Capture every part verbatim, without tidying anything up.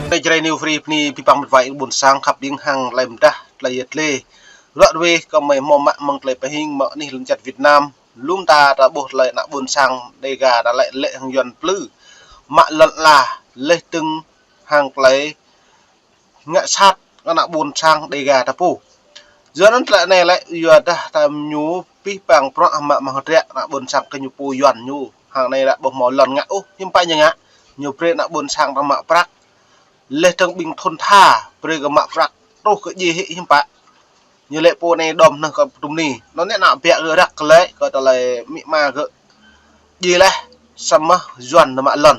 Anai Jrai New Free bơni abih bang met wa ƀôn sang khăp ƀing hăng tơlơi mơdah, tơlơi yet lê. Ră ruai kơ mơi hmâo mă mơ̆ng tơlơi pơhing mơ̆ng anih lŏn čar Việt Nam. Lŏm ta ta ƀuh tơlơi ană ƀôn sang Đêga ta lĕ lĕ hăng Yuan plư. Mă lŏn ala, leh tơ̆ng hăng tơlơi ngă sat ană ƀôn sang Đêga ta pô. Yua anŭn tơlơi anai lĕ, yua dah ta ñu abih bang prăk mă mơ̆ng hơdră ană ƀôn sang kơ ñu pô Yuan ñu. Hăng anai lĕ ƀu hmâo lŏn ngă ôh, hiư̆m pă ñu ngă. Ñu brơi ană ƀôn sang ta mă prăk. Leh tơ̆ng ƀing thŭn tha, brơi kơ mă prăk. Truh kơ djai hĭ hiư̆m pă. Ñu lĕ pô anai đom nơh kơ tum ni. Anŭn anai ană biă gơ̆ răk kơ lĕ, kơ tơlơi amĭ ama gơ̆. Djai leh, samơ̆ Yuan ta mă lŏn.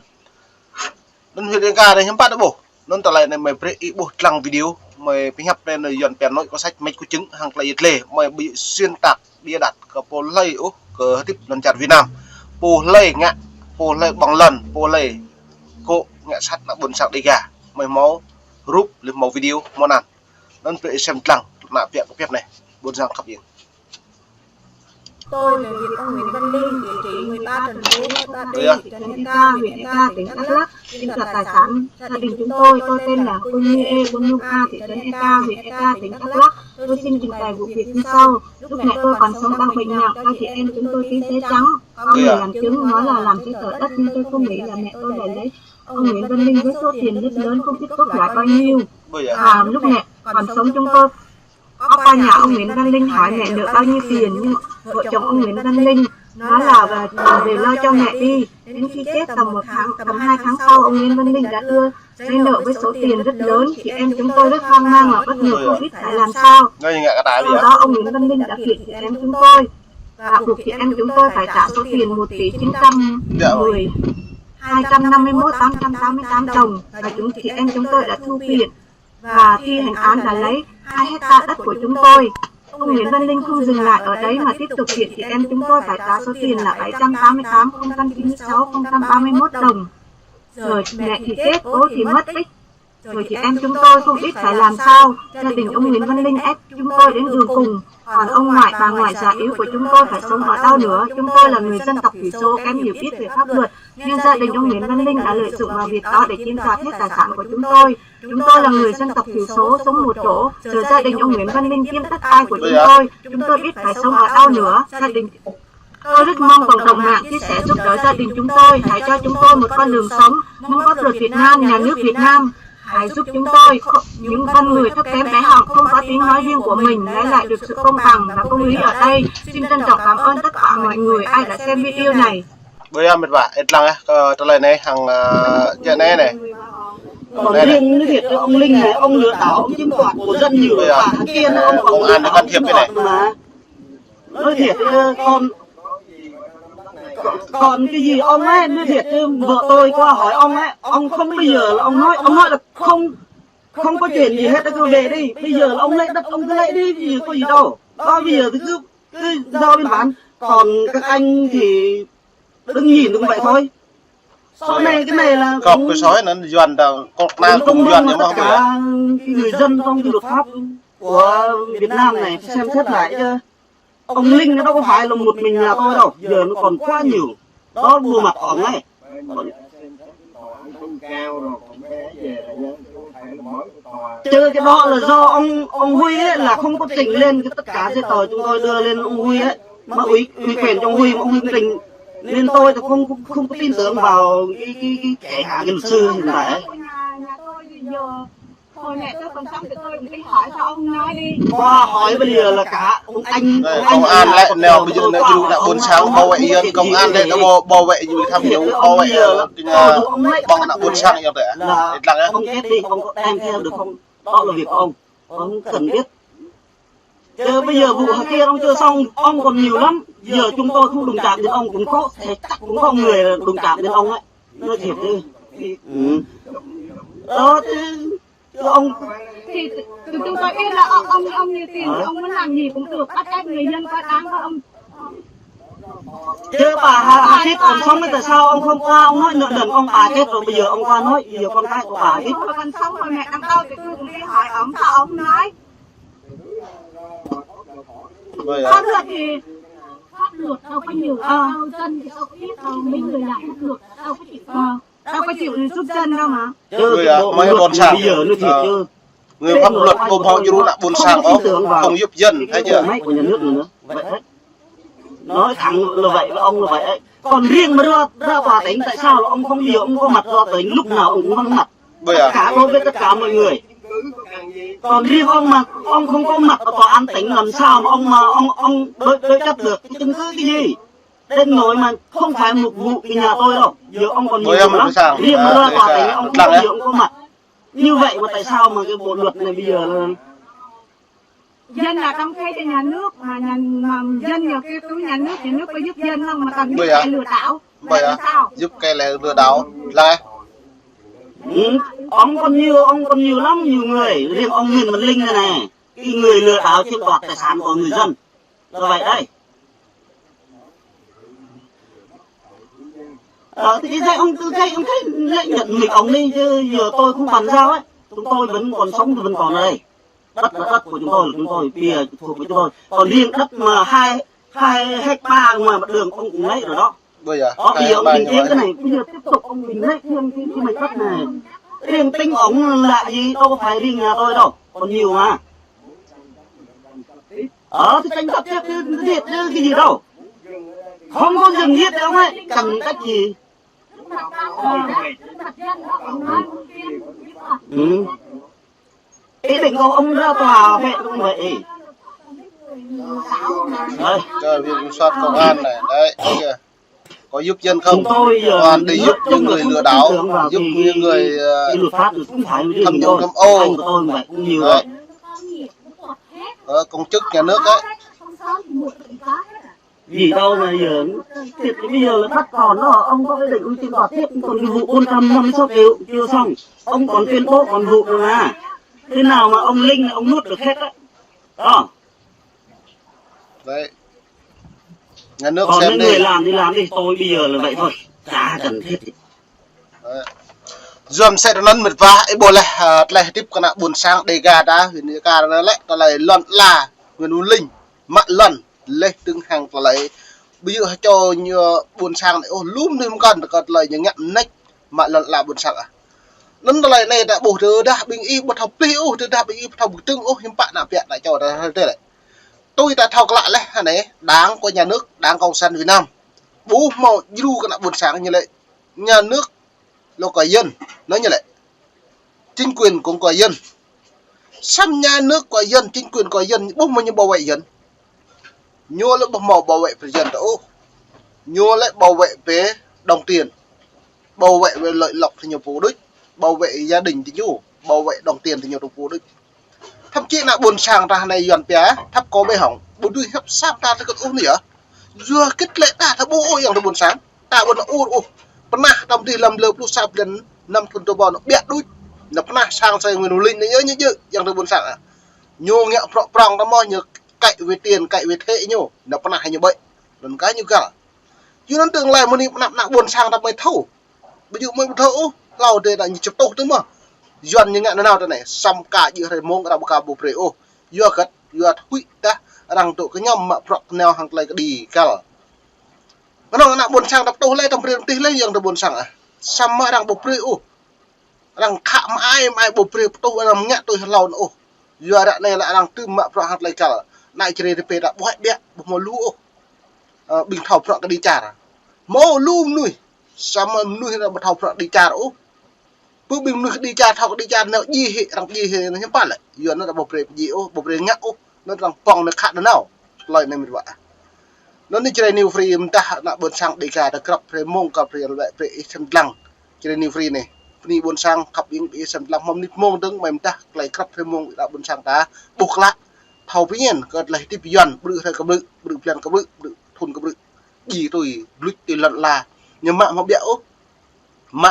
Anŭn huyện Đêga anai hiư̆m pă ta ƀuh. Anŭn tơlơi anai mơi brơi ih ƀuh lăng video, mơi pơhiăp anai anŭn Yuan pia nội có sách mách có chứng hăng tơlơi yet lê, mơi ƀu xuyên tạc bịa đặt kơ pô hlơi ôh kơ hơdip lŏn čar Việt Nam. Pô hlơi ngă, pô hlơi ƀơ̆ng lŏn, pô hlơi kơ ngă sat ană ƀôn sang Đêga. Mơi hmâo rup, leh hmâo video, hmâo anăn. Anŭn brơi ih sem lăng, ană biă kơ pơhiăp anai, ƀôn sang khăp ƀing. Tôi về việc ông Nguyễn Văn Linh, địa chỉ mười ba Trần Phú, ngõ ba D, thị trấn Eka, huyện Eka, tỉnh Đắk Lắk, chiếm đoạt tài sản gia đình chúng tôi. Tôi tên là Khôi Nhi Ê, buôn Nhung A, thị trấn Eka, huyện Eka, tỉnh Đắk Lắk. Tôi xin trình bày vụ việc như sau. Lúc mẹ tôi còn sống đang bệnh nặng, hai chị em chúng tôi ký giấy trắng. Có người làm chứng nói là làm giấy tờ đất, nhưng tôi không nghĩ là mẹ tôi lại lấy ông Nguyễn Văn Linh với số tiền rất lớn, không biết gốc lãi bao nhiêu. Và lúc mẹ còn sống chúng tôi có qua nhà ông Nguyễn Văn Linh hỏi mẹ nợ bao nhiêu tiền, nhưng vợ chồng ông Nguyễn Văn Linh nói là, à, về lo cho mẹ đi. Đến khi chết tầm một tháng, tầm hai tháng sau, ông Nguyễn Văn Linh đã đưa giấy nợ với số tiền rất lớn. Chị em chúng tôi rất hoang mang và bất ngờ không biết phải làm sao. Sau đó ông Nguyễn Văn Linh đã kiện chị em chúng tôi và buộc chị em chúng tôi phải trả số tiền một tỷ chín trăm mười, hai trăm năm mươi mốt, tám trăm tám mươi tám đồng, và chúng, chị em chúng tôi đã thu kiện và thi hành án là lấy hai hecta đất của chúng tôi. Ông Nguyễn Văn Linh không dừng lại ở đấy mà tiếp tục kiện chị em chúng tôi phải trả số tiền là bảy trăm tám mươi tám, không trăm chín mươi sáu, không trăm ba mươi mốt đồng. Rồi mẹ thì chết, bố thì mất tích. Rồi chị em chúng tôi không biết phải làm sao. Gia đình ông Nguyễn Văn Linh ép chúng tôi đến đường cùng. Còn ông ngoại, bà ngoại già yếu của chúng tôi phải sống ở đâu nữa? Chúng tôi là người dân tộc thiểu số kém hiểu biết về pháp luật, nên gia đình ông Nguyễn Văn Linh đã lợi dụng vào việc đó để chiếm đoạt hết tài sản của chúng tôi. Chúng tôi là người dân tộc thiểu số sống một chỗ, giờ gia đình ông Nguyễn Văn Linh chiếm đất đai của chúng tôi, chúng tôi biết phải sống ở đâu nữa. Gia đình tôi rất mong cộng đồng mạng chia sẻ giúp đỡ gia đình chúng tôi, hãy cho chúng tôi một con đường sống, mong pháp luật Việt Nam, nhà nước Việt Nam hãy giúp chúng tôi, những con người thấp kém bé họng không có tiếng nói riêng của mình, lấy lại được sự công bằng và công lý ở đây. Xin trân trọng cảm ơn tất cả mọi người ai đã xem video này. Ƀơi met wa, ih lăng ih, kơ tơlơi anai hăng, ơ, čơ anai anai. Còn riêng nói thiệt, ông Linh này, ông lừa đảo, ông chiếm đoạt của dân nhiều, và kia nó ông còn lừa đảo, ông chiếm đoạt mà. Nói thiệt, ơ, còn, còn cái gì ông ấy, nói thiệt chứ, vợ tôi qua hỏi ông ấy, ông không bao giờ là ông nói, ông nói là không, không có chuyện gì hết, cứ về đi. Bây giờ là ông lấy đất, ông cứ lấy đi, cái gì có gì đâu. Đó, bây giờ thì cứ, cứ giao biên bản. Còn các anh thì Đừng nhìn cũng vậy thôi. Sau này cái này là kơp kơ soi anŭn Yuan ta, kơp anai cũng Yuan, tất cả người dân trong cái luật pháp của Việt Nam này xem xét lại chứ. Ông Linh nó đâu có phải là một mình nhà tôi đâu, giờ nó còn quá nhiều. Đó, bộ mặt của ông ấy. Chứ cái đó là do ông, ông Huy ấy là không có trình lên cái tất cả giấy tờ chúng tôi đưa lên ông Huy ấy. Mà ủy, ủy quyền cho ông Huy, mà ông Huy trình lên, tôi thì không, không, không có tin tưởng vào cái, cái, cái kẻ cả cái luật sư hiện tại ấy. Hồi nãy tôi còn sống thì tôi cũng đi hỏi cho ông nói đi. Qua hỏi bây giờ là cả ông anh, đây, ông công an lại neo bây giờ là ƀôn sang bảo vệ Yuan, công an lại bảo, bảo vệ Yuan tham nhũng, bảo vệ Yuan, ƀôn sang Yuan đấy. Là ông chết đi, ông có đem theo được không? Đó là việc của ông. Ông cần biết. Chứ bây giờ vụ Hà Tiên ông chưa xong, ông còn nhiều lắm. Giờ chúng tôi không đụng chạm đến ông, cũng có thể chắc cũng có người đụng chạm đến ông ấy. Nói thiệt chứ. Ừ. Đó chứ, chứ ông... Thì tụi chúng tôi biết là ông, ông, ông nhiều tiền thì ông muốn làm gì cũng được, bắt ép người dân quá đáng đó ông. Chứ bà Hà, Hà Thịt còn sống ấy, tại sao ông không qua, ông nói nợ nần ông bà chết rồi, bây giờ ông qua nói, bây giờ con cái của bà Hà Thịt. Còn sống rồi mẹ đang đau thì tôi cũng đi hỏi ông, sao ông nói. Pháp luật thì, pháp luật đâu có nhiều, ờ, dân thì đâu có biết đâu, mấy người làm pháp luật đâu có chịu, ờ. Đâu có chịu giúp dân đâu mà. Chứ người, à, bộ mấy luật ƀôn sang bây giờ nó thiệt. Ờ. Chứ người pháp luật ôm hông dư nă ƀôn sang không có tin tưởng vào không giúp dân, thấy chưa? Bộ máy của nhà nước nữa. Vậy đấy. Nói thẳng là vậy, với ông là vậy đấy. Còn riêng mà ra, ra tòa tỉnh, tại sao là ông không, bây giờ ông có mặt ra tòa tỉnh, lúc nào ông cũng có mặt? Bây giờ. Tất cả, đối với tất cả mọi người. Còn riêng ông mà ông không có mặt ở tòa án tỉnh, làm sao mà ông, mà ông, ông đối, đối chất được cái chứng cứ cái gì? Đến nỗi mà không phải một vụ cái nhà tôi đâu. Giờ ông còn nhiều vụ lắm. Riêng mà ra tòa tỉnh, ông không bao giờ ông có mặt. Như vậy mà tại sao mà cái bộ luật này bây giờ là Dân là đóng thuế cho nhà nước, mà nhà, mà dân là cái túi nhà nước, nhà nước có giúp dân không mà toàn giúp kẻ lừa đảo? Vậy là sao? Giúp kẻ lừa đảo. Là. Ừ, ông còn nhiều, ông còn nhiều lắm, nhiều người. Riêng ông Nguyễn Văn Linh này này, cái người lừa đảo chiếm đoạt tài sản của người dân. Là vậy đấy. Ờ, thì cái dạy ông, tôi dạy ông thấy lợi nhuận mình ông đi, chứ giờ tôi không bàn giao ấy. Chúng tôi vẫn còn sống thì vẫn còn ở đây. Đất là đất của chúng tôi, chúng tôi, bây giờ thuộc về chúng tôi. Còn riêng đất mà hai, hai héc ta ngoài mặt đường ông cũng lấy rồi đó. Bây giờ, đó, bây giờ ông Bình Tiến cái này, bây giờ tiếp tục ông Bình lấy thêm cái, cái mảnh đất này. Riêng tính ông là gì, đâu có phải riêng nhà tôi đâu, còn nhiều mà. Ờ, thì tranh chấp tiếp cái, cái, cái, cái gì đâu. Không có dừng giết đâu ấy, cần cách gì. Ừ. Ý định của ông ra tòa phải cũng vậy. Đấy. Cho viện kiểm soát công an này, đấy, bây giờ có giúp dân không? Chúng tôi giờ toàn đi giúp những người lừa đảo, giúp những người, ờ, tham nhũng tham ô. Đấy. Ờ, công chức nhà nước đấy. Vì đâu mà giờ, thiệt bây giờ là bắt còn đó, ông có cái định ưu tiên đoạt tiếp, còn cái vụ bốn trăm năm mươi sáu triệu chưa xong, ông còn tuyên bố còn vụ nữa mà. Thế nào mà ông Linh ông nuốt được hết á? Đó. Đấy. Nhà nước còn xem đi. Còn người làm thì làm đi, tôi bây giờ là vậy thôi, chả cần thiết gì. Đấy. Yua mơ̆ sĕ tơ anŭn mĕt wa, ih ƀuh laih, ha, tơlơi hơdip kơ ană ƀôn sang Dega ta, huyện Ia Ka ta lĕ, tơlơi lŏn ala, Nguyễn Văn Linh, mă lŏn, laih tơ̆ng hăng tơlơi. Ƀu djơ̆ hơčô ñu ƀôn sang anai ôh, lŏm anai mơ̆n kăn, kơ tơlơi ñu ngă mơneč, mă lŏn ala ƀôn sang ah. Anŭn tơlơi anai ta ƀuh tơdah ƀing ih ƀu thâo plih ôh, tơdah ƀing ih ƀu thâo pơkơdơ̆ng ôh, hiư̆m pă ană ƀiă ană čô ta tơlơi. Tui ta thâo klă laih, ha anai, Đảng của nhà nước, Đảng Cộng sản Việt Nam. Ƀu hmâo djru kơ ană ƀôn sang ñu lĕ nhà nước lŏ kơ dân, anŭn ñu lĕ. Chính quyền cũng kơ dân. Samơ̆ nhà nước kơ dân, chính quyền kơ dân, ƀu hmâo ñu bảo vệ dân. Ñu lĕ ƀu hmâo bảo vệ pơ dân ta ôh. Ñu lĕ bảo vệ pơ đồng tiền. Bảo vệ pơ lợi lộc ta ñu pô đôč. Bảo vệ gia đình ta ñu. Bảo vệ đồng tiền ta ñu pô đôč. Thậm chí ană ƀôn sang ta anai Yuan pia, thâo kơ ƀĕ hŏng, ƀu dưi hăp sap ta tơkơt ôh anai yơh. Yua kơ tơlơi ta, ta ƀu ôh yang ta ƀôn sang, ta ƀu ôh ôh. Pơnah tơm tih lăm lơ pluh sa blan năm thŭn tơƀâo anŭn ƀiă đôč. Anŭn pơnah sang sai Nguyễn Văn Linh anai yơh ñu djơ̆ yang ta ƀôn sang ah. Ñu ngă prŏng prŏng ta mơ̆ ñu cậy về tiền, cậy về thế ñu. Anŭn pơnah ñu ƀĕ. Anŭn kơ ñu găl. Yua anŭn tương lai mơ̆ng anai pơnah ană ƀôn sang ta ƀu thâo. Ƀu djơ̆ mơ̆ ƀu thâo ôh, hlâo dêh anŭn ñu čơpơtuh tơ mơ̆. Yuan ñu ngă nanao tơ anai, samơ̆ ka djơ̆ hrơi mông arăng ƀu ka ƀu brơi ôh. Yua hơget, yua huĭ tah arăng dŏ kơñăm mă bruă kơnao hăng tơlơi kơđi găl. Kơnơ̆ng ană ƀôn sang ta pơtuh lĕ, tơm brơi tih lĕ yang ta ƀôn sang ah. Samơ̆ arăng ƀu brơi ôh. Arăng khă mă ai, mă ai ƀu brơi pơtuh, arăng ngă tui hlâo anŭn ôh. Yua ră anai lĕ arăng tŭ mă bruă hăng tơlơi găl. Anai čơrê rơpê ta ƀuh ƀiă, ƀu hmâo lu ôh. Ơ, ƀing thâo bruă kơđi čar. Hmâo lu mơnuih, samơ̆ mơnuih anŭn ƀu thâo bruă kơđi čar ôh. Pơ ƀing mơnuih kơđi čar, thâo kơđi čar, nao djai hĭ, arăng djai hĭ, anŭn hiư̆m pă lĕ. Yua anŭn ta ƀu brơi pơdjai ôh, ƀu brơi ngă ôh, anŭn arăng pơ̆ng anŭn khă nanao. Tơlơi anai mĕt wa. Anŭn anai Jrai New Free mơdah ană ƀôn sang Dega ta krăp hrơi mông kơ brơi lĕ brơi ih sem lăng. Jrai New Free anai. Bơni ƀôn sang khăp ing ƀing ih sem lăng hmâo mơnit mông dơ̆ng mơ̆ mơdah tơlơi krăp hrơi mông ană ƀôn sang ta ƀuh klă. Thâo pơñen kơ tơlơi hơdip Yuan, ƀrư̆ hrơi kơ ƀrư̆, ƀrư̆ blan kơ ƀrư̆, ƀrư̆ thŭn kơ ƀrư̆. Djai tui, bluč tui lŏn ala. Ñu mă hmâo ƀiă ôh. Mă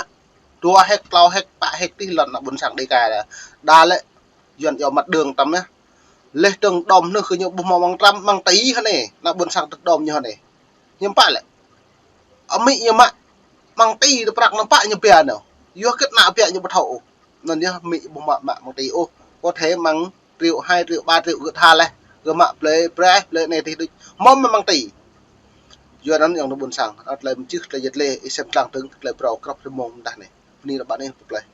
dua héc, klâo héc, pă héc tih lŏn ană ƀôn sang Dega ta. Đa lĕ Yuan iâu mặt đường tăm anai. Laih dơ̆ng đom anai kơ ñu ƀuh hmâo mơ̆ng trăm, mơ̆ng tỉ hơnai, ană ƀôn sang tơ̆ đom ñu hơnai. Hiư̆m pă lĕ. Amĭ ñu mă mơ̆ng tỉ tơ prăk anŭn pă ñu pia anŭn. Yua hơget ană ƀiă ñu ƀu thâo ôh. Anŭn yơh amĭ ƀu mă mă mơ̆ng tỉ ôh. Có thể mơ̆ng triệu, hai triệu, ba triệu gơ̆ tha laih. Gơ̆ mă blơi, brơi, blơi anai tih đôč. Hmâo mơ̆ng tỉ. Yua anŭn ayŏng adơi ƀôn sang, tơlơi mơčih, tơlơi yet lĕ, ih sem lăng tơ̆ng, tơlơi phrâo krăp rơmông mơdah anai. Bơni rơbat ih pơpleh.